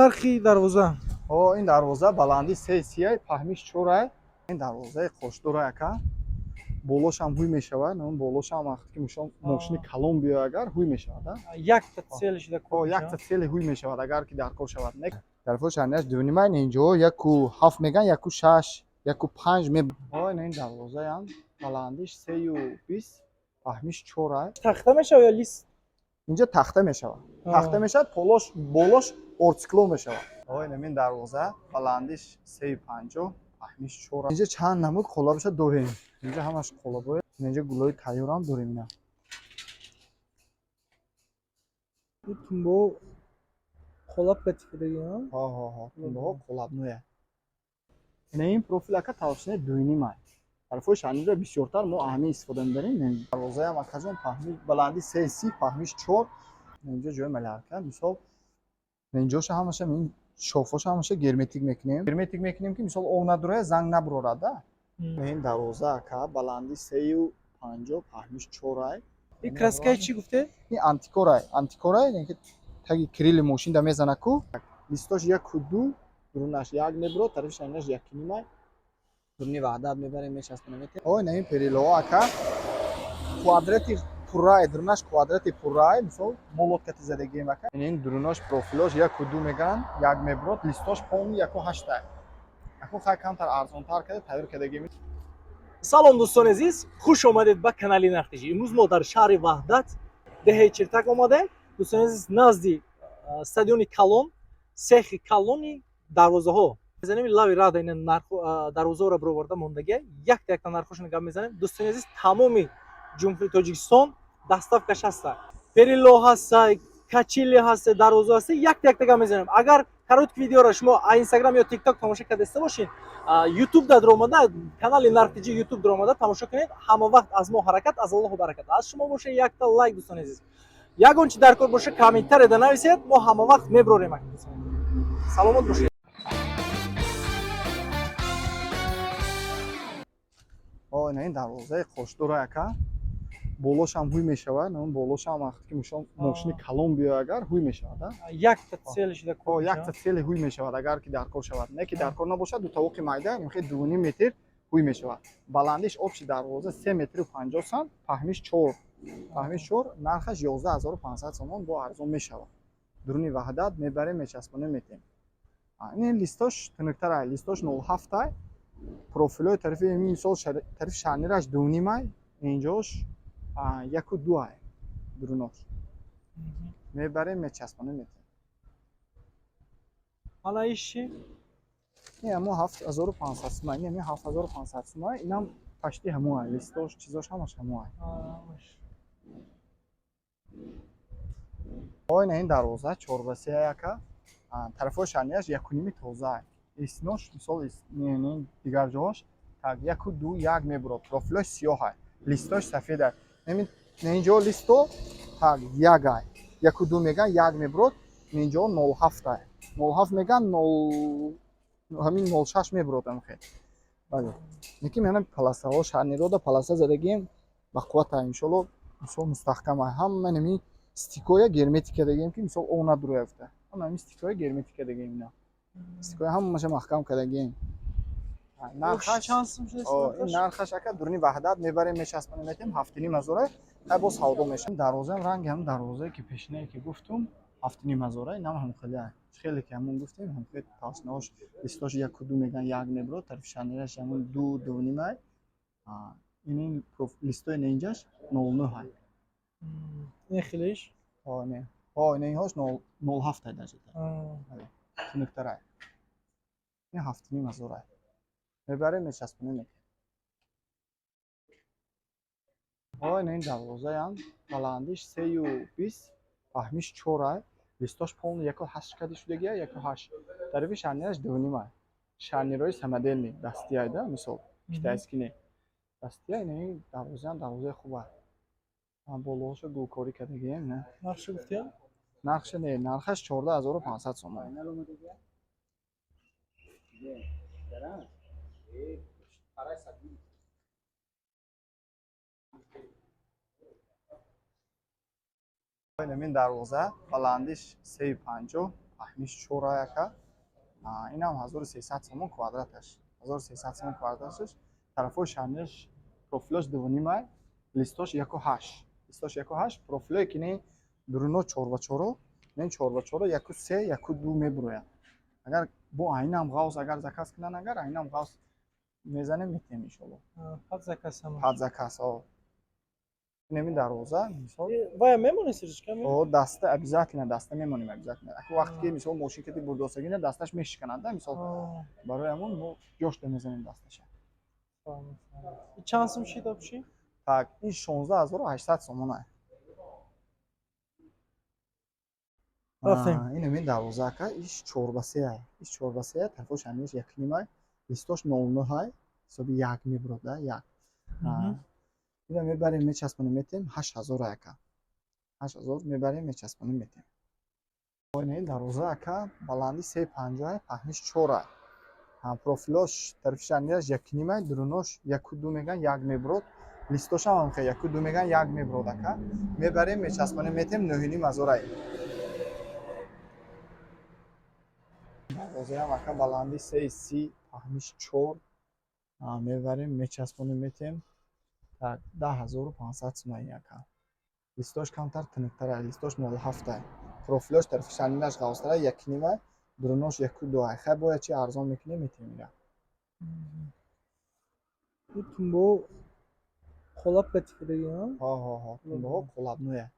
Нархи дарвоза? О, ин дарвоза баландӣ се сияй, паҳмиш чорай. Ин дарвозаи қошдора, ака. Болошам ҳуй мешавад, он болошам вақте ки мушон мошини калон биёяд, агар ҳуй мешавад, а? Якта цел шуда кор. О, якта цели ҳуй мешавад, агар ки дар кор шавад. Не, тарафҳо шарнияш дунимай, инҷо 1,7 меган, 1,6, 1,5 ме. О, ин дарвозаям баландиш 3,20, паҳмиш чорай. Тахта мешавад ё лист? Инҷо тахта мешавад. Тахта мешавад, полош болош орциклон мешавад. О, ин дарвоза баландиш 3,50, паҳмиш чор. Инҷо чанд намуд қолабша дорем. Инҷо ҳамаш қолабҳои, инҷо гулои тайёрам дорем ина. Ин тумбо қолаб катифидаги, а? Ҳо, ҳо, ҳо, тумбоҳо қолабнӯя. Ина ин профил, ака, толщина дуюнимай. Тарафҳои шарнира бисёртар мо аҳамин истифода мебарем. Дарвозаям, акаҷон, паҳмиш баландӣ 3,30, паҳмиш чор. Инҷо ҷои малярка, мисол, инҷоша ҳамаша ин шофоша ҳамаша герметик мекунем. Герметик мекунем, ки мисол об надурояд, занг набурорад, да. Ин дарвоза, ака, баландӣ 3,50, паҳмиш чорай. Ин краскаи чӣ гуфте? Ин антикорай, антикорай, ки таги крили мошин да мезана ку. Листош 1,2, дурунаш як мебурод, тарафи шарнираш якунимай. Дуруни Ваҳдат мебарем, мечаспонем. О, ина ин перилоҳо, ака, квадрати пуррай, дурунаш квадрати пуррай, мисол, молоткати задагием, ака. Ин дурунош профилош 1,2 меган, як мебурод, листош полный 1,8. Аку хай камтар арзонтар карда тайёр кардагием. Салом, дӯстони азиз, хуш омадед ба канали Нархтиҷӣ. Имрӯз мо дар шаҳри Ваҳдат, деҳаи Чиртак омадаем, дӯстони азиз, назди стадиони калон, сехи калони дарвозаҳо мезанем. Лави рада ина дарвозаҳоро бироварда мондагия, якта якта нархошона гап мезанем. Дӯстони азиз, тамоми Ҷумҳурии Тоҷикистон доставкаш ҳаста, перило ҳаста, качели ҳаста, дарвоза ҳаста, якта якта гап мезанем. Агар короткий видеоро шумо Инстаграм ё Тикток тамошо кардаиста бошед, Ютуб да даромада, канали Нархтиҷи Ютуб даромада тамошо кунед. Ҳама вақт аз мо ҳаракат, аз Аллоҳу баракат, аз шумо боша якта лайк. Дӯстони азиз, ягон чи дар кор боша, комментарияда нависед, мо ҳама вақт меброрем. Саломат бошед. О, ина ин дарвозаи қошдора, ака. Болошам ҳуй мешавад, он болошам вақте ки мушон мошини калон биёяд, агар ҳуй мешавад, а? Якта цел шуда кор. О, якта цели ҳуй мешавад, агар ки дар кор шавад. Не ки дар кор набошад, ду тавоқи майда, мехе 2,5 метр ҳуй мешавад. Баландиш общий дарвоза 3 метру 50 сант, паҳмиш чор. Паҳмиш чор, нархаш 11 500 сомон, бо арзон мешавад. Дуруни Ваҳдат мебарем, мечаспонем, метем. Ин листош тунуктар, листош 0,7. Профилои тарафи мисол тарафи шарнираш дунимай, инҷош 1,2 дурунош. Мебарем, мечаспонем, метем. Ана иш чӣ? Ин ҳамо 7500 сума, ин ҳами 7500 сума, инам почти ҳамоай, листош, чизош ҳамаш ҳамоай. О, ина ин дарвоза чор ба се, ака. Тарафҳои шарнияш якуними тозаай. Истинош, мисол, дигар ҷоҳош так 1,2, як мебурод. Профилош сиёҳай, листош сафедай. Инҷо листо так ягай. 1,2 меган, як мебурод, инҷо 0,7-ай. 0,7 меган, нол ҳамин 0,6 мебурод амхе. Бале. Лекин мена полосаҳо шарнирода полоса задагием, ба қуввата, иншолло, мисол, мустаҳкам. Ҳама нами стикоя герметика дагием, ки мисол об надурояд гуфта. Ҳама ҳами стикоя герметика дагием ина. Стикоя ҳамаша маҳкам кардагием. Нархаш чанд сум шуда? Ин нархаш, ака, дуруни Ваҳдат мебарем, мечаспонем, метем, 7,5 ҳазора, хай боз савдо мешавад. Дарвозаам ранги ҳам дарвозае ки пешинае ки гуфтум, 7,5 ҳазора, инам ҳам хеле хеле ки ҳамон гуфтем, ҳам хеле толщинаош, листош 1,2 меган, як мебурод, тарафи шарнираш ҳамон ду, дунимай. Ин листои инҷаш 0,9-ай. Ин хелиш? О, не. О, ин инҳош 0,7-ай даже. Тунуктарай. Ин 7,5 ҳазорай. Мебарем, мечаспонем, метем. О, ина ин дарвозаям баландиш 3,20, паҳмиш чорай, листош полный 1,8 кади шудагия, 1,8. Тарафи шарнираш дунимай. Шарнирои самодельный, дастияй да, мисол, китайский не. Дастия, ина ин дарвозаам дарвозаи хубай. Болоҳошо гулкорӣ кардагием, не. Нархшо гуфтиям? Нархша не, нархаш 14 500 сомон. Ин дарвоза баландиш 3,50, паҳниш чорай ака. Инам 1300 сомон квадраташ. 1300 сомон квадраташ. Тарафҳои шарнираш профилош дувнимай, листош 1,8. Листош 1,8, профилое ки не дуруно чор ба чоро, не чор ба чоро 1,3, 1,2 мебурояд. Агар бо айнам ғавз агар заказ кунанд, агар айнам ғавз мезанем, метем иншолло. Под заказ ҳама. Под заказ, о. Инами дарвоза, мисол. Вая мемонӣ сирчка? О, даста обязательно, даста мемонем обязательно. Аку вақте ки мисол мошин кати бурдосагина дасташ мешиканад, да, мисол. Барои ҳамон мо ҷошта мезанем дасташа. Чанд сум шид вообще? Так, ин 16800 сомона. Рафтем. Ин ҳамин дарвоза ака, иш чор ба се ай. Иш чор ба се, тарафош ҳамиш як ним ай. Листош 09 ай, ҳисоби як мебурад, да, як. Ина мебарем, мечаспонем, метем 8000 ай ака. 8000 мебарем, мечаспонем, метем. Ин дарвоза ака баланди 3,50 ай, паҳниш 4 ай. Профилош тарафи шарнираш як ним ай, дурунош 1,2 меган, як мебурад. Листошам ҳам хе 1,2 меган, як мебурад ака. Мебарем, мечаспонем, метем 9,5 ҳазор ай. Дарвозаам ака баланди 3,30, паҳниш 4. Мебарем, мечаспонем, метем. Так, 10500 сомон ака. Листош камтар тиниктар ай, листош 0,7 ай. Профилош тарафи шарнираш ғавзтар ай, 1,5 ай, дурунош 1,2 ай. Хай бояд чи арзон мекунем, метем ира. Ин тумбо қолаб катифидаги, ҳа? Ҳо, ҳо, ҳо, тумбоҳо қолабнӯя.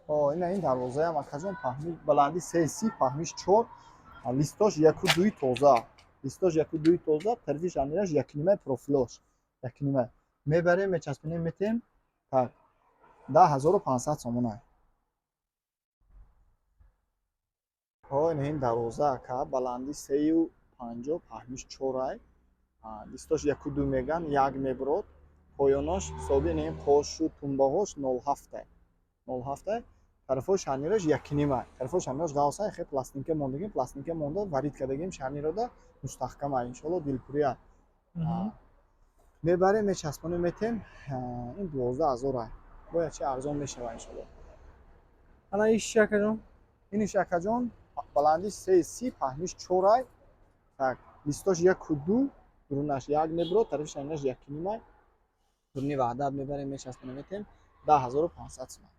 О, ина ин дарвозаам акаҷон паҳни баланди 3,30, паҳниш 4, листош 1,2 тоза. Листош 1,2 тоза, тарафи шарнираш 1,5 профилош. 1,5. Мебарем, мечаспонем, метем. Так, 10500 сомон ай. Ҳо, ина ин дарвоза ака баланди 3,50, паҳниш 4 ай. Листош 1,2 меган, як мебурод. Поёнош ҳисоби ина ин қошу тумбаҳош 0,7 ай. 0,7 ай. Тарафҳои шарнираш 1,5 ай. Тарафҳои шарнираш ғавз ай, хе пластинка мондагим, пластинка монда, варид кардагим шарнирода мустаҳкам ай, иншолло дилпурӣ ай. Мебарем, мечаспонем, метем, ин 12000 ай. Бояд чи арзон мешава иншолло. Ана иш чи акаҷон? Иниш акаҷон баландиш 3,30, паҳниш 4 ай. Так, листош 1,2, дурунаш як мебурод, тарафи шарнираш 1,5 ай. Дуруни Ваҳдат мебарем, мечаспонем, метем 10500 сомон.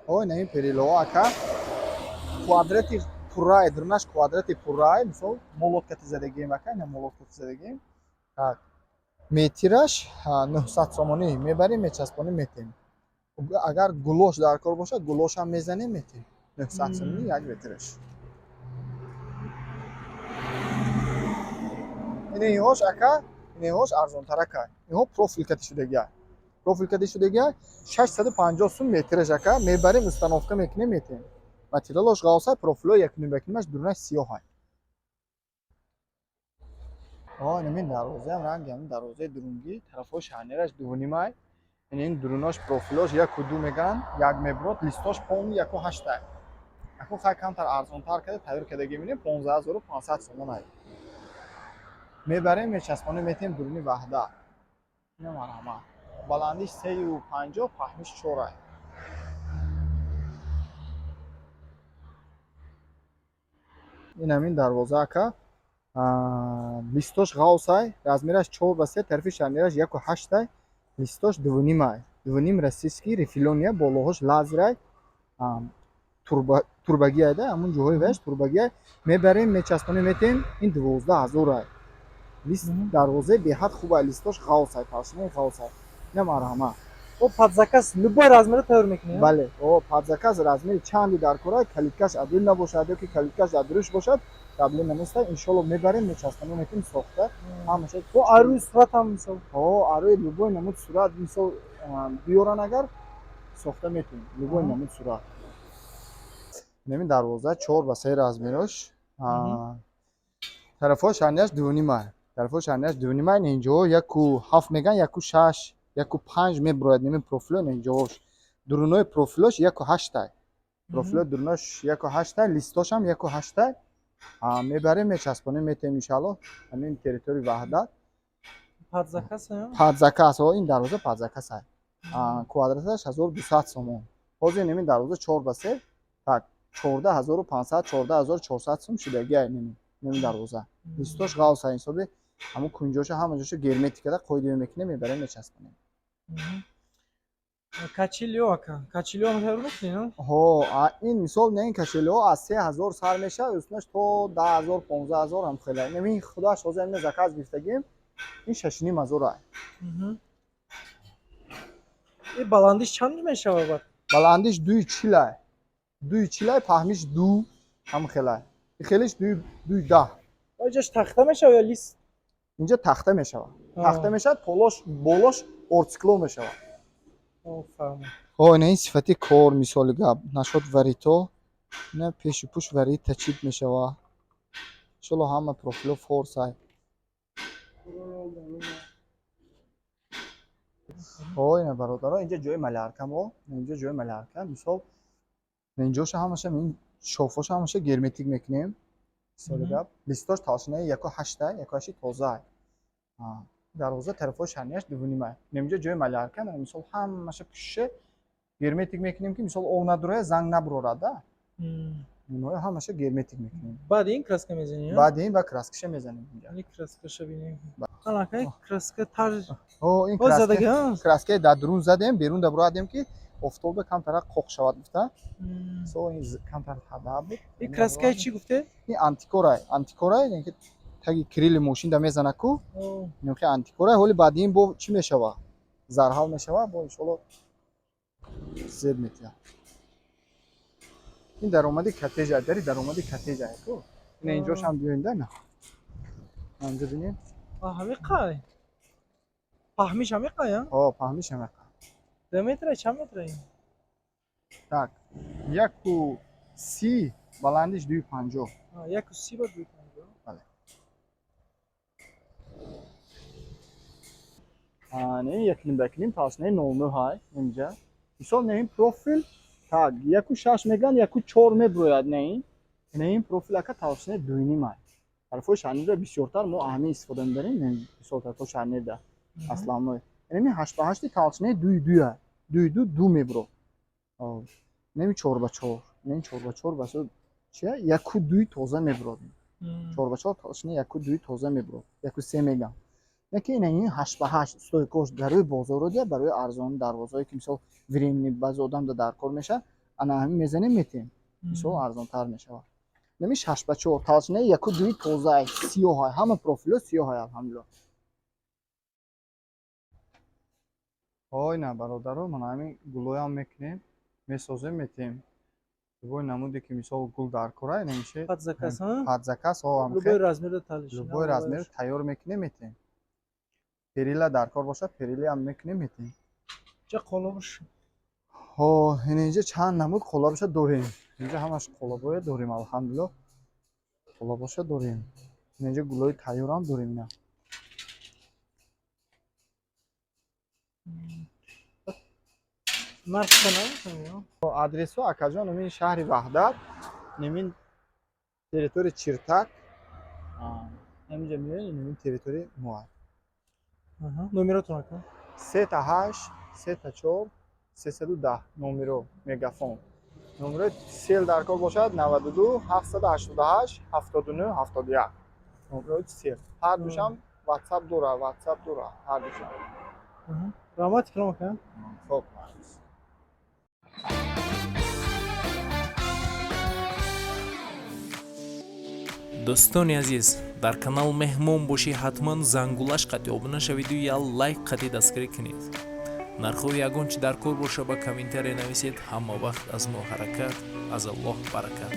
О, ина ин перилоҳо ака квадрати пуррай, дурунаш квадрати пуррай, мисол молот кати задагием ака, ина молот кати задагием. Так, метираш 900 сомонӣ мебарем, мечаспонем, метем. Агар гулош дар кор бошад, гулошам мезанем, метем. 900 сомонӣ як метраш. Ина инҳош ака, ина инҳош арзонтар ака. Инҳо профил кати шудагиа. Профил кати шудагиа 650 сум метраш ака, мебарем, установка мекунем, метем. Материалош ғавса, профило 1,5 1,5, дурунаш сиёҳ ай. О, ина мин дарвозаам ранги ҳамин дарвозаи дурунгӣ, тарафҳои шарнираш 2,5 ай. Ина ин дурунош профилош 1,2 меган, як мебурод, листош полный 1,8 ай. Аку хай камтар арзонтар карда тайёр кардаги мебинем 15500 сомон ай. Мебарем, мечаспонем, метем дуруни Ваҳдат. Ина марҳамат. Баландиш 3,50, паҳниш 4 ай. Ин ҳамин дарвоза ака, листош ғавз ай, размераш 4 ба 3, тарафи шарнираш 1,8 ай, листош 2,5 ай. 2,5 российский рифлёния, болоҳош лазер ай, турбагӣ ай да, ҳамун ҷоҳои ваяш турбагӣ ай. Мебарем, мечаспонем, метем, ин 12000 ай. Лист дарвозаи беҳад хуб ай, листош ғавз ай, толщинаи ғавз ай. Ина марҳамат. О, под заказ любой размера тайёр мекунед? Бале, о, под заказ размери чанди дар кор ай, калиткаш адил набошад ё ки калиткаш дар дуруш бошад, проблема нест. Иншолло мебарем, мечаспонем, метем сохта. Ҳамаша. Бо арӯи сурат ҳам мисол. Ҳо, арӯи любой намуд сурат, мисол биёран агар сохта метавонем, любой намуд сурат. Инамин дарвоза 4 ба 3 размерош. Тарафҳои шарнираш 2,5 ай. Тарафҳои шарнираш 2,5 ай, инҷоҳо 1,7 меган, 1,6, 1,5 мебурояд нимин профило инҷоҳош. Дурунои профилош 1,8 ай. Профилои дурунош 1,8 ай, листошам 1,8 ай. Мебарем, мечаспонем, метем иншалло. Ҳамин территорияи Ваҳдат. Под заказ? Под заказ, ин дарвоза под заказ ай. Квадраташ 1200 сомон. Ҳозир неми дарвоза 4 ба 3, так, 14500, 14400 сом шидаги ай неми дарвоза. Листош ғавс ай, ҳисоби ҳамун кунҷоша, ҳама ҷоша герметикада қоидиё мекунем, мебарем, мечаспонем. Качелио, ака, качелио ҳам тайёр мекунед? Ҳо, ин мисол не, ин качелио аз 3000 сар мешавад, усунаш то 10 000, 15 000 ҳам хеле. Неми худаш ҳозир ина заказ гирифтагим, ин 6500 ай. И баландиш чанд мешавад бад? Баландиш 2,40 ай. 2,40 ай, паҳмиш 2 ҳам хелай. И хелиш 2,10. Инҷаш тахта мешавад ё лист? Инҷа тахта мешавад. Тахта мешавад, полош, болош оргстекло мешавад. Ҳо, ина ин сифати кор, мисоли гап. Нашод варито, ина пешу пуш варита чип мешавад. Иншолло, ҳама профило форс ай. Ҳо, ина, бародаро, инҷа ҷои малярка мо, инҷа ҷои малярка, мисол, инҷоша ҳамаша, ин шофоша ҳамаша герметик мекунем. Мисоли гап, листош толщинаи 1,8, 1,8 тоза. Дарвоза тарафҳои шарнияш 2,5. Инҷа ҷои малярка, мисол, ҳамаша пӯшише герметик мекунем, ки мисол об надурояд, занг набурорад, да. Иноя ҳамаша герметик мекунем. Баъди ин краска мезанем? Баъди ин ба краскаша мезанем инҷа. Ин краскаша бинем. Аллакай краска тар. Ҳо, ин краскаи дар дурун задем, берун да буроадем, ки офтоба камтара қоқ шавад гуфта. Мисол, ин камтар ҳада буд. Ин краскаи чӣ гуфте? Ин антикорай, антикорай, ки таги крили мошин да мезана ку. Инхи антикорай, ҳоли баъди ин бо чӣ мешава? Зарҳал мешава, бо иншолло зеб метиҳад. Ин даромади коттежа, дари даромади коттежа ку. Ина инҷошам биёин да, на. Инҷо бинем. Ҳамиқай. Паҳмиш ҳамиқай, а? Ҳо, паҳмиш ҳамиқай. 2 метра, чанд метра ин? Так, 1,30, баландиш 2,50. 1,30 ба 2,50. Бале. Не, 1,5 ба 1,5, толщинаи 0,9 ҳай инҷа. Мисол, не, ин профил, так, 1,6 мегӯянд, 1,4 мебурояд, не ин. Не, ин профил, ака, толщинаи 2,5 ай. Тарафҳои шарнирда бисёртар мо аҳамият истифода мебарем, мисол, тарафҳои шарнирда основной. Яъне 8 ба 8 толщинаи 2,2 ай. 2,2, 2 мебурод. Неми 4 ба 4, неми 4 ба 4 басо чия? 1,2 тоза мебурод. 4 ба 4 толщинаи 1,2 тоза мебурод. 1,3 мегам. Яке ина ин 8 ба 8 стойкош барои бозоро дия, барои арзон дарвозаҳое, ки мисол временный баъзе одам да даркор мешавад, ана ҳамин мезанем, метем. Мисол, арзонтар мешавад. Неми 6 ба 4 толщинаи 1,2 тоза ай, сиёҳ ай, ҳама профилҳо сиёҳ ай, алҳамдулилло. Ҳой, на, бародаро, мана ҳамин гулоям мекунем, месозем, метем. Любой намуде, ки мисол гул даркор ай, намише. Под заказ, а? Под заказ, ҳо, ҳам. Любой размер талиш. Любой размер тайёр мекунем, метем. Перила даркор бошад, перилаам мекунем, метем. Ча қолобш? Ҳо, ин инҷа чанд намуд қолабша дорем. Инҷа ҳамаш қолабое дорем, алҳамдулилло. Қолабоша дорем. Инҷа гулои тайёрам дорем ина. Нарх чанд? Адресо, акаҷон, ин шаҳри Ваҳдат, немин территорияи Чиртак. Ҳаминҷа меоед, немин территорияи мо. Номеротон, ака? 3 8 3 4 310 номеро Мегафон. Номерои сел даркор бошад, 92 788 79 71. Номерои сел. Ҳар душам WhatsApp дора, WhatsApp дора, ҳар душам. Раҳмат калом, ака. Хоб. Дӯстони азиз, дар канал меҳмон бошӣ, ҳатман зангулаш қатъи обуна шавиду я лайк қатъи дастгирӣ кунед. Нархҳои ягон чи дар кор боша, ба комментария нависед. Ҳама вақт аз мо ҳаракат, аз Аллоҳ баракат.